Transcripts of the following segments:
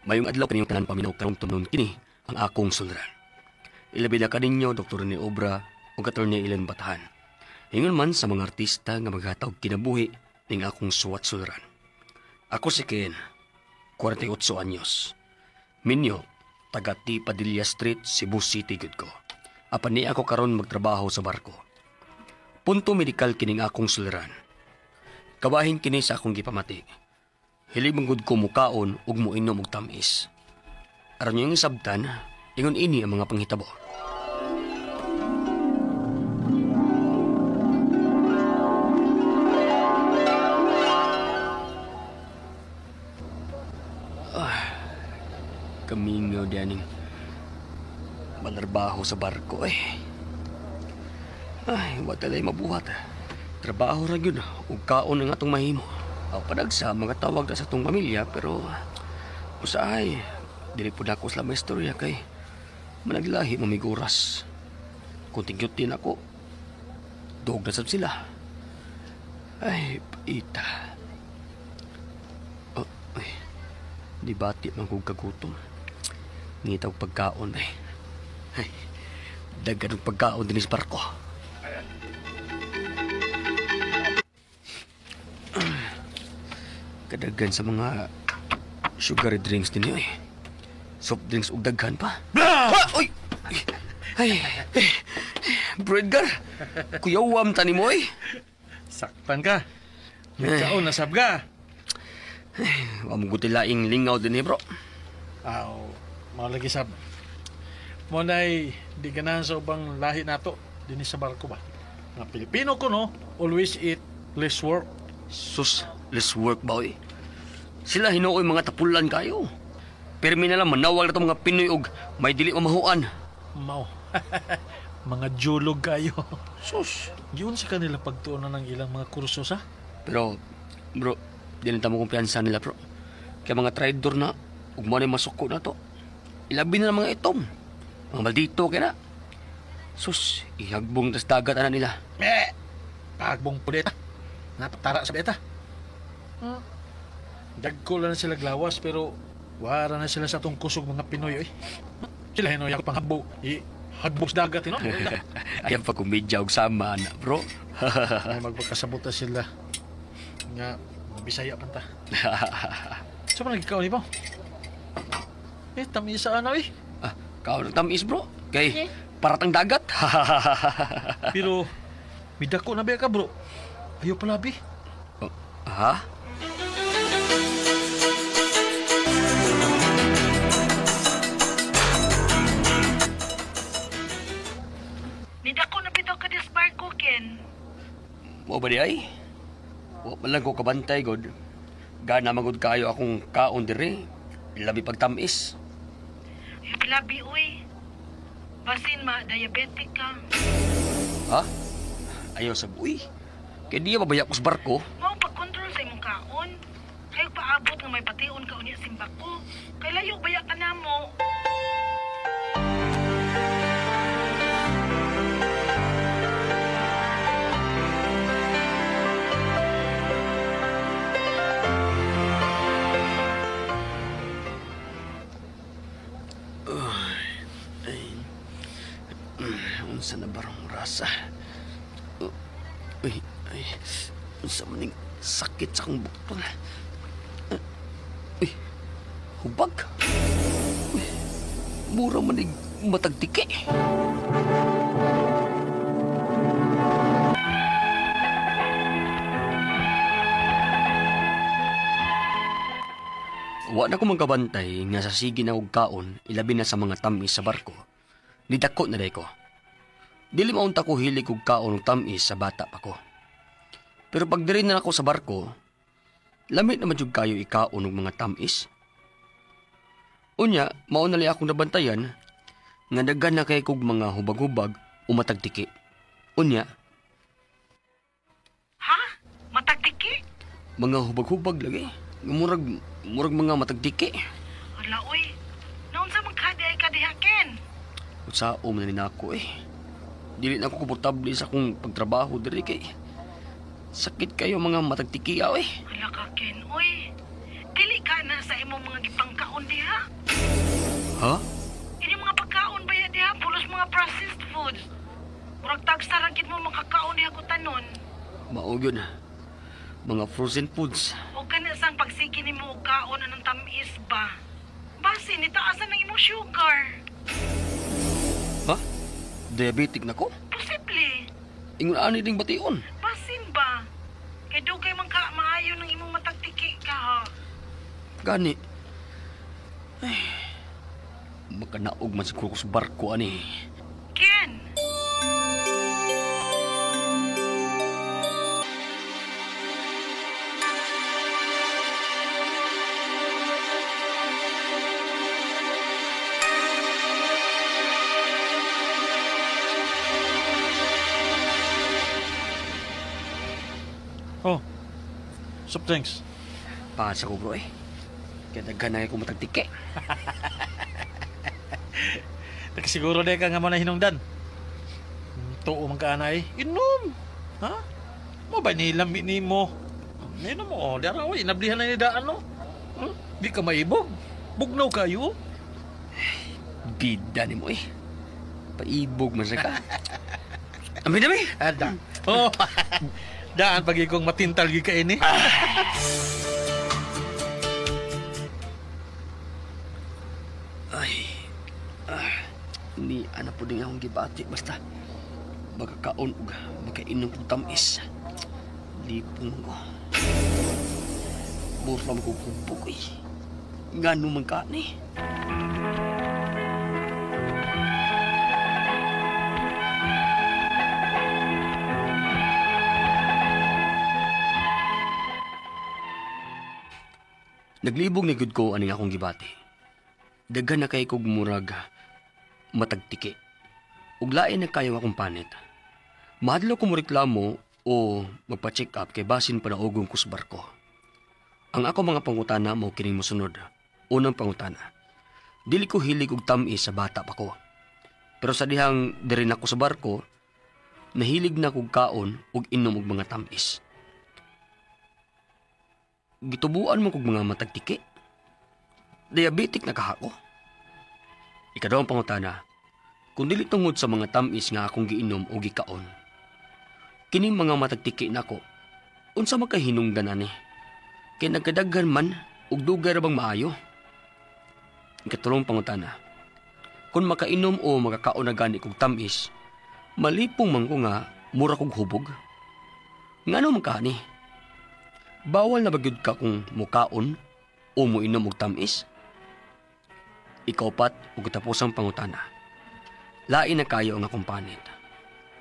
Mayong adlaw kaniyong tanan paminaw karong tunon kini ang akong sulran. Ilabi na kaninyo Dr. Rene Obra ug Attorney Ellen Batahan. Ingon man sa mga artista nga maghatag kinabuhi ning akong suwat sulran. Ako si Ken, 48 anyos. Minyo, taga T. Padilla Street, Cebu City gud ko. Apan ni ako karon magtrabaho sa barko. Punto medikal kining akong sulran. Kabahin kini sa akong gipamati. Hilig man gud ko mukaon ug muinom og tamis. Aron yung sabtan, ingon ini ang mga panghitabo. Kamingaw dianing manarbaho sa barko eh. Ay, watalay mabuhat. Trabaho ra gyud ug kaon ang atong mahimo. Aw padagsa mga tawag na sa atong pamilya pero usahay dili pud ako sila maistorya kay managlahi mamiguras. Kung tingyutin ako, duog na sab sila. Ay, paita. Oh, ay, di bati man kog kagutom. Ngitaw pagkaon ay. Ay, daghan og pagkaon dinhi sa barko. Kadaghan sa mga sugary drinks ninyo eh. Soft drinks ug daghan pa. Ah! Oy! Ay, ay, Bro Edgar, kuyawam tani mo eh. Sakpan ka. Nagkaon na sab ka. Wa mo guti laing lingaw din eh, bro. Aw, mao lagi sab. Mo nay di ganahan sa ubang lahi nato dinhi sa barko ba. Mga Pilipino ko no, always eat less work. Sus, less work ba oy? Sila hinuoy mga tapulan kayo. Pirmi na lang manawag na itong mga Pinoy og may dili mamahuan. Mao. Mga julog kayo. Sus. Yun sa kanila pagtuonan ng ilang mga kurso sa. Pero, bro, di na tamo kumpiyansa nila, bro. Kaya mga traidor na, ug mo na masuko na to. Ilabi na mga itom. Mga maldito kaya na. Sus, ihagbong tas dagat ana nila. Eh, pagbong pudeta. Napatara sa beta. Dagko lang na sila glawas pero wara na sila sa atong kusog mga Pinoy oy. Sila hinoy ako panghabo. Ihagbong sa dagat no. Ayaw pa kumedya og sama na, bro. Ay magpakasabuta sila nga Bisaya panta. So man nagkaon ni ba? Eh tamis ana eh. Ah, kaon tamis bro. Kay paratang dagat. Pero midako na ba ka bro? Ayo palabi. Oh, ha? Nidako na bitaw ka dis barko, Ken. Mo ba di ay? Wa man lang ko kabantay god. Gana magud kayo akong kaon diri. Labi pagtamis. Ay, palabi oy. Basin ma diabetic ka. Ha? Ayaw sa buoy. Kay di mabaya ko sa barko. Mao pag-control sa imong kaon. Kayo paabot nga may pation ka unya simbako. Kay layo baya ka namo. Unsa na barong rasa? Uy, ay, unsa man ning sakit sa akong bukton. Uy, hubag. Uy, mura man ning matagtiki. Wa na ko magkabantay nga sa sige na og kaon, ilabi na sa mga tamis sa barko. Nidako na day ko. Dili maunta ko hilig og kaon og tamis sa bata pa ko. Pero pag diri na ako sa barko, lamit naman jud kayo ikaon og mga tamis. Unya, mao na li akong nabantayan nga daghan na kay kog mga hubag-hubag o matagtiki. Unya, Ha? Matagtiki? Mga hubag-hubag lagi. Murag mga matagtiki. Hala oy. Naunsa man ka di ay ka diha, Ken? Unsao man ni nako eh. Dili na ako komportable sa akong pagtrabaho diri kay sakit kayo mga matagtiki aw eh. Hala ka, Ken, oy. Dili ka na sa imong mga gipangkaon diha. Ha? Inyong mga pagkaon ba ya diha? Pulos mga processed foods. Murag tagsa ra gid mo makakaon diha kutanon. Mao gyud. Mga frozen foods. O kana sang pagsige nimo og kaon anong tamis ba? Basi nitaasan ang imong sugar. Ha? Diabetic na ko? Posible. Ingon ani ding bation. Basin ba? Kay dugay man ka maayo ng imong matagtiki ka ha. Gani. Ay, makanaog man siguro ko sa barko ani. Ken! Oh, soft drinks. Pasa ko bro eh. Kaya daghan na ko matagtiki. Nakasiguro de ka nga mo na hinungdan. Tuo man ka anay. Inom! Ha? Mo ba nilami ni mo? Inom mo, oh. Dara, oy, inablihan na ni daan, no? Di ka maibog. Bugnaw kayo. Bida ni mo eh. Paibog man sa ka. Ami dami. Ada. Oh. Daan pag ikong matintal gi ka ini. Ay. Ni ana po din akong gibati basta magkakaon og makainom og tamis. Lipong ko. Burla mo kong hubog eh. Ngano man ka ni? Naglibog ni gud ko aning akong gibati. Daghan na kay kog murag matagtiki. Ug lain na kayo akong panit. Mahadlok ko moreklamo o magpa-check up kay basin panaogong ko sa barko. Ang ako mga pangutana mao kining mosunod. Unang pangutana. Dili ko hilig og tam-is sa bata pa ko. Pero sa dihang diri na ko sa barko, nahilig na kog kaon ug inom og mga tam-is. Gitubuan mo kog mga matagtiki. Diabetic na kahako. Ikaduhang pangutana, kung dili tungod sa mga tam-is nga akong giinom o gikaon, kining mga matagtiki nako, unsa makahinungdan ani? Kay nagkadaghan man ug dugay ra bang maayo? Ikatulong pangutana, kung makainom o makakaon na gani kog tam-is, malipong man ko nga mura kog hubog. Ngano man ka ani? Bawal na ba gyud ka kung mukaon o muinom og tam-is? Ikaupat ug katapusang pangutana. Lain na kayo ang akong panit.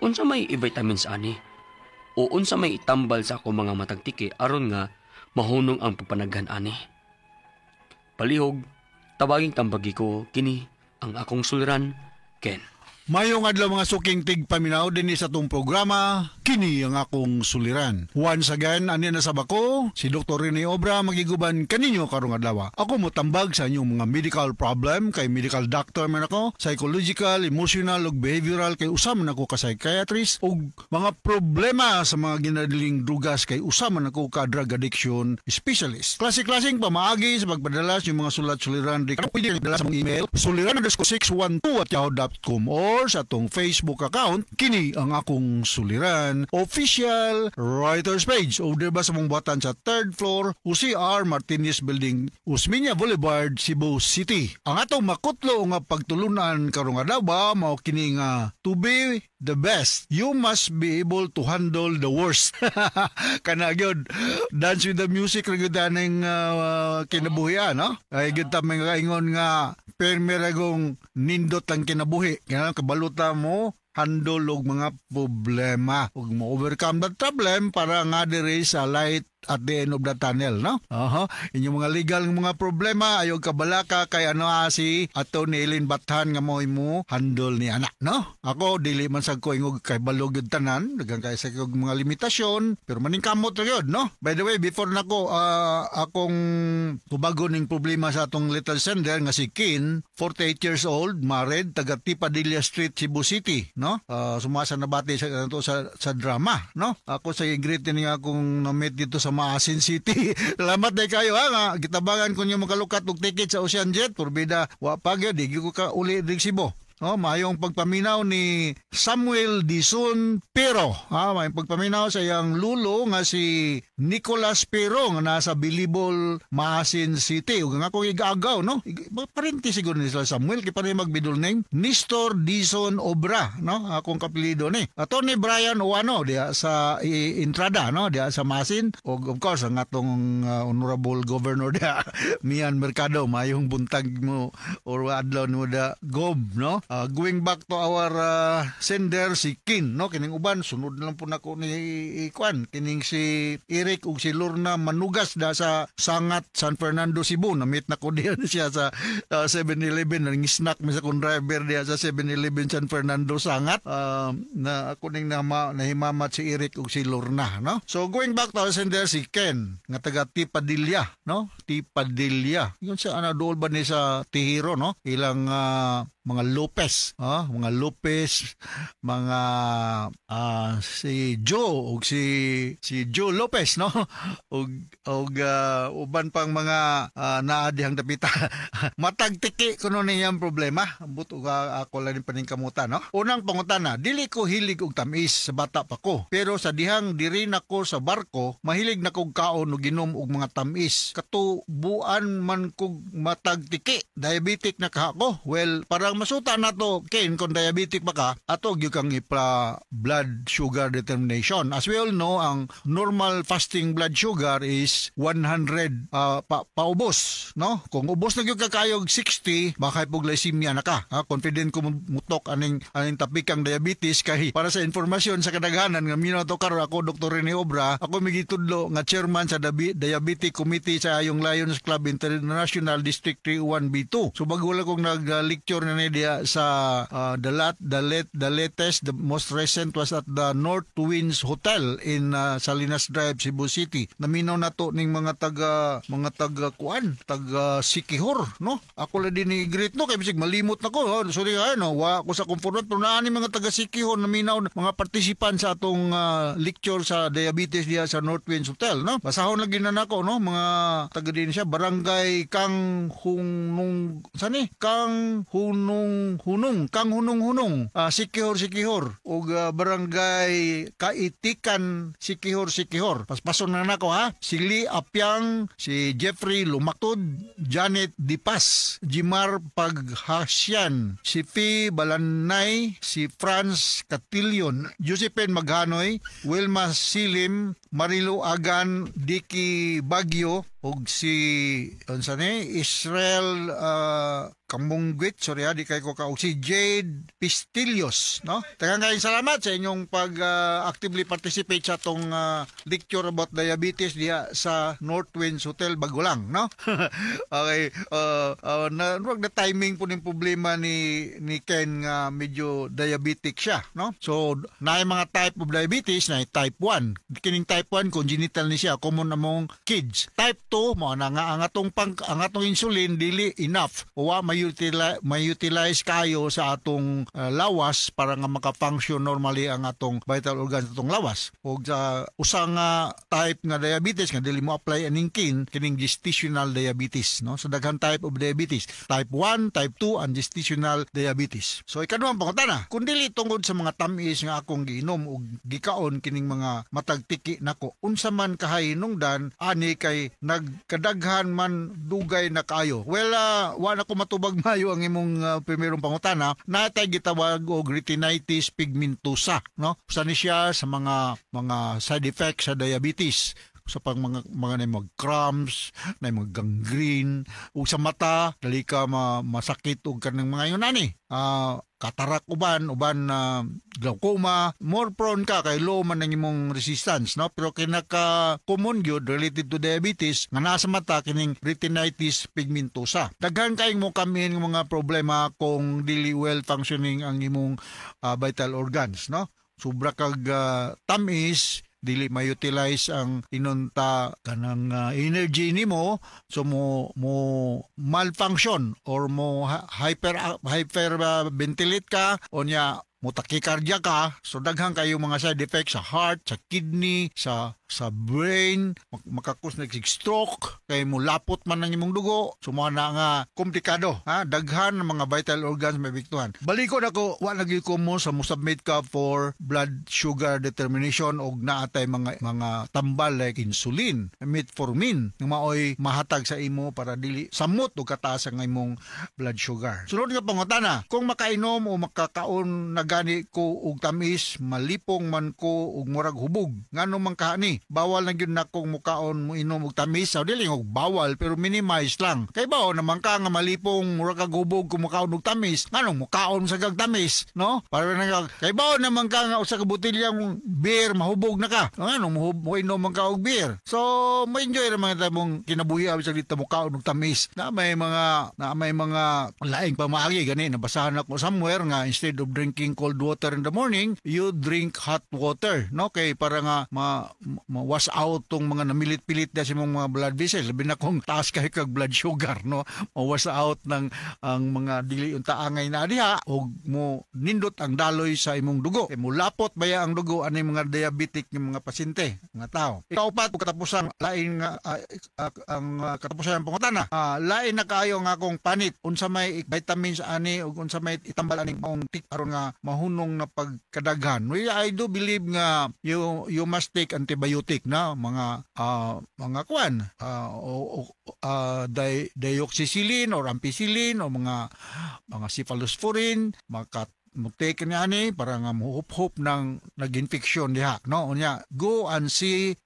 Unsa may i-vitamins ani? O unsa may itambal sa akong mga matagtiki aron nga mahunong ang pagpanaghan ani? Palihog, tawaging tambagi ko kini ang akong suliran, Ken. Mayong adlaw mga suking tigpaminaw dinhi sa atong programa, kini ang akong suliran. Once again, ani na sa bako, si Dr. Rene Obra magiguban kaninyo karong adlaw. Ako motambag sa inyong mga medical problem, kay medical doctor man ako, psychological, emotional ug behavioral kay usa man ako ka psychiatrist, ug mga problema sa mga ginadiling drugas kay usa man ako ka drug addiction specialist. Klase-klaseng pamaagi sa pagpadala sa inyong mga sulat suliran, di pwede dala sa mong email suliran_612@yahoo.com or sa atong Facebook account, kini ang akong suliran official writers page o diba sa mong buhatan sa 3rd floor UCR Martinez Building, Osmeña Boulevard, Cebu City. Ang atong makutlo nga pagtulunan karong adlaw ba mao kini nga to be the best, you must be able to handle the worst. Kana gyud, dance with the music ra gyud aning kinabuhian, no? Ay gyud ta mga ingon nga permi ra gong nindot ang kinabuhi. Kaya kabaluta mo handle og mga problema ug mo overcome that problem para nga diri sa light at the end of the tunnel, no? Aha. Inyong mga legal nga mga problema ayaw kabalaka kay ano si Atty. Ellen Bathan nga mo imo handle ni anak, no? Ako dili man sad ko ingog kay balog gyud tanan, daghang kay sa kog mga limitasyon, pero maningkamot ra gyud, no? By the way, before nako akong tubagon ning problema sa atong little sender nga si Kin, 48 years old, married, taga Tipadilla Street, Cebu City, no? Sumasa na bati sa ato sa drama, no? Ako sa greet ni akong na-meet dito sa Maasin City. Salamat day kayo ha nga gitabangan ko niyo makalukat og ticket sa Ocean Jet, porbida wa pa gyud, di gyud ko ka uli diri Cebu. Oh, mayong pagpaminaw ni Samuel Dison Pero. Ha, mayong pagpaminaw sa iyang lulo nga si Nicolas Pero nga nasa Bilibol, Maasin City. Ug ang akong igaagaw, no? Parente siguro ni sila Samuel kay pareho mag middle name. Nestor Dison Obra, no? Akong kapelido ni. Attorney Brian Oano diha sa Entrada, no? Diha sa Maasin. Ug of course ang atong honorable governor diha, Mian Mercado, mayong buntag mo or adlaw mo da gob, no? Going back to our sender si Kin, no? Kining uban sunod na lang po nako ni Kwan, kining si Eric ug si Lorna Manugas da sa Sangat, San Fernando, Cebu. Na-meet nako diyan siya sa 7-Eleven, nang snack mi sa akong driver diya sa 7-Eleven San Fernando Sangat. Na ako ning nahimamat si Eric ug si Lorna, no? So going back to our sender si Ken nga taga Tipadilla, no? Tipadilla. Yun sa ano dool ba ni sa Tihiro, no? Ilang mga Lopez, mga Lopez, mga si Joe ug si si Joe Lopez, no? Ug uban pang mga naa dihang dapita. Matag tiki kuno niyang problema. Ambot og ako lang ni paningkamutan, no? Unang pangutana, dili ko hilig og tamis sa bata pa ko. Pero sa dihang diri nako sa barko, mahilig na kog kaon og ginom og mga tamis. Katubuan man kog matag tiki. Diabetic na ka ako. Well, parang masuta na to, Ken, kung diabetic ba ka, ato gyud kang ipa blood sugar determination. As we all know, ang normal fasting blood sugar is 100 paubos, no? Kung ubos na gyud ka kayog 60, baka hypoglycemia na ka. Ha? Confident ko mutok aning topic ang diabetes kay para sa informasyon sa kadaghanan nga minaw to karon, ako Dr. Rene Obra, ako migitudlo nga chairman sa Diabetic Committee sa Ayong Lions Club International District 31B2. So bago lang kong nag-lecture na ni diya sa the lat the late the latest, the most recent was at the North Twins Hotel in Salinas Drive, Cebu City. Naminaw na to ning mga taga kuan, taga Sikihor, no? Ako lang din ni greet, no, kay bisig malimot na ko. Oh, sorry kayo, no, wa ko sa comfort, pero naa ni mga taga Sikihor naminaw, mga participant sa atong lecture sa diabetes diya sa North Winds Hotel, no? Basahon lagi na nako, no, mga taga din siya barangay Kang Hunong sani Kang Hunong Hunong, Kang Hunong Hunong, Sikihor, Sikihor ug barangay Kaitikan, Sikihor, Sikihor. Paspason na nako ha. Si Lee Apyang, si Jeffrey Lumaktod, Janet Dipas, Jimar Paghasyan, si Fi Balanay, si Franz Catilion, Josephine Maghanoy, Wilma Silim, Marilo Agan, Dicky Bagyo, ug si unsa ni Israel Kamunggit, sorry ha, di kay ko ka, ug si Jade Pistillos, no? Daghang kayong salamat sa inyong pag actively participate sa atong lecture about diabetes diha sa North Winds Hotel bago lang, no? Okay, na wag na timing po ning problema ni Ken nga medyo diabetic siya, no? So, naay mga type of diabetes na type 1. Kining type 1 congenital ni siya, common among kids. Type 2 mo na nga ang atong insulin dili enough. Wa may-utilize kayo sa atong lawas para nga maka-function normally ang atong vital organs sa atong lawas. Og sa usa nga type nga diabetes nga dili mo apply aning kin, kining gestational diabetes, no? So daghan type of diabetes, type 1, type 2 and gestational diabetes. So ikaduhang pangutana, kung dili tungod sa mga tamis nga akong giinom ug gikaon kining mga matag tiki nako, unsa man kahahinungdan ani kay nagkadaghan man dugay na kaayo? Well, wa na ko matubag mayo ang imong primerong pangutana. Natay gitawag og retinitis pigmentosa, no? Usa ni siya sa mga side effects sa diabetes, sa pang mga na mag cramps, na mga gangrene, ug sa mata dali ka masakit og kanang mga yun ani. Katarak uban uban glaucoma, more prone ka kay low man ang imong resistance, no? Pero kinaka common gyud related to diabetes nga naa sa mata kining retinitis pigmentosa. Daghan kayong mo kami ng mga problema kung dili well functioning ang imong vital organs, no? Sobra kag tamis, dili ma-utilize ang inunta kanang energy nimo, so mo malfunction or mo hyper hyper ventilate ka o nya. Mo tachycardia ka, so daghan kayo mga side effects sa heart, sa kidney, sa brain, maka-cause na stroke, kay mo lapot man ang imong dugo. So mo na nga komplikado, ha? Daghan ng mga vital organs may epektuhan. Balikon ako, wa na gyud ko mo sa mo-submit ka for blood sugar determination og naatay mga tambal like insulin, metformin, nga maoy mahatag sa imo para dili samot og kataas ang imong blood sugar. Sunod nga pangutana, kung makainom o makakaon na gani ko og tamis, malipong man ko og murag hubog. Ngano man kaha ni? Bawal na gyud nakong mukaon, mo inom og tamis? So, dili og bawal, pero minimize lang. Kay bao naman ka nga malipong, murag kag hubog kung mukaon og tamis, nganong mukaon sa kag tamis, no? Para na kay bao naman ka nga usa ka botilyang beer mahubog na ka. Nganong mo inom man ka og beer? So, mo-enjoy ra man ta mong kinabuhi bisag dito mukaon og tamis. Na may mga laing pamaagi gani, nabasahan ako somewhere nga instead of drinking cold water in the morning, you drink hot water, no? Kay para nga ma-wash out tong mga namilit-pilit na sa imong mga blood vessels, labi na kung taas kay kag blood sugar, no? Ma-wash out ng ang mga dili unta angay na diha og mo nindot ang daloy sa imong dugo. Kay mulapot baya ang dugo ani mga diabetic ng mga pasyente, mga tao. Ikaupat ug katapusan, lain nga ang katapusan ng pangutana. Lain na kaayo nga akong panit, unsa may vitamins ani ug unsa may itambal aning maong tik aron nga mahunong na pagkadaghan? Well, I do believe nga you must take antibiotic na mga kwan o dioxycillin or ampicillin o mga cephalosporin, maka mo take niya ani para nga muhup-hup ng nag-infection diha, no? Unya, go and see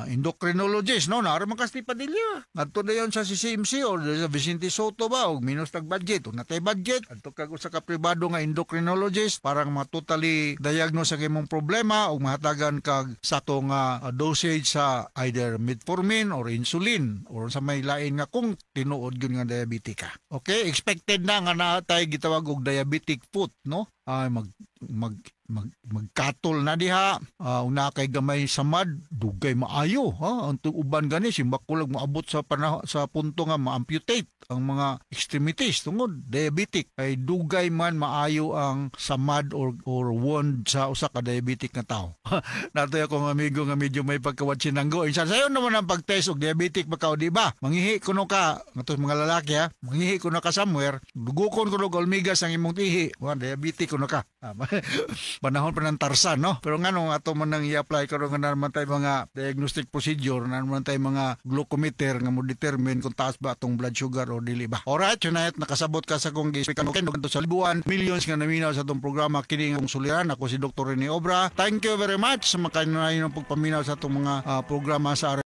endocrinologist, no? Naa man ka sa Padilla, ngadto na yon sa CCMC or sa Vicente Soto ba, og minus tag budget, ug natay budget, adto kag usa ka pribado nga endocrinologist para ma totally diagnose ang imong problema ug mahatagan kag sakto nga dosage sa either metformin or insulin or sa may lain nga kung tinuod gyud nga diabetic ka. Okay, expected na nga naa tay gitawag og diabetic foot, no? Ay mag mag mag magkatol na diha, una kay gamay samad, dugay maayo, ha? Ang uban gani simbako lag moabot sa panahon, sa punto nga ma-amputate ang mga extremities tungod diabetic, kay dugay man maayo ang samad or wound sa usa ka diabetic nga tao. Natoy akong amigo nga medyo may pagkawatsinanggo. Insan sayo naman ang pag-test og diabetic ba ka o di ba? Mangihi kuno ka, ngadto mga lalaki ha, mangihi kuno ka somewhere, dugukon kuno og olmigas ang imong ihi, wa diabetic kuno ka. Panahon pa ng Tarzan, no? Pero ngano ato man nang i-apply karon nga naman tayo mga diagnostic procedure, na naman tayo mga glucometer nga mo determine kung taas ba atong blood sugar o dili ba. Alright, tonight nakasabot ka sa kong gi-speak sa libuan, millions nga naminaw sa atong programa, kini nga suliran. Ako si Dr. Rene Obra. Thank you very much sa makanunayon ng pagpaminaw sa atong mga programa sa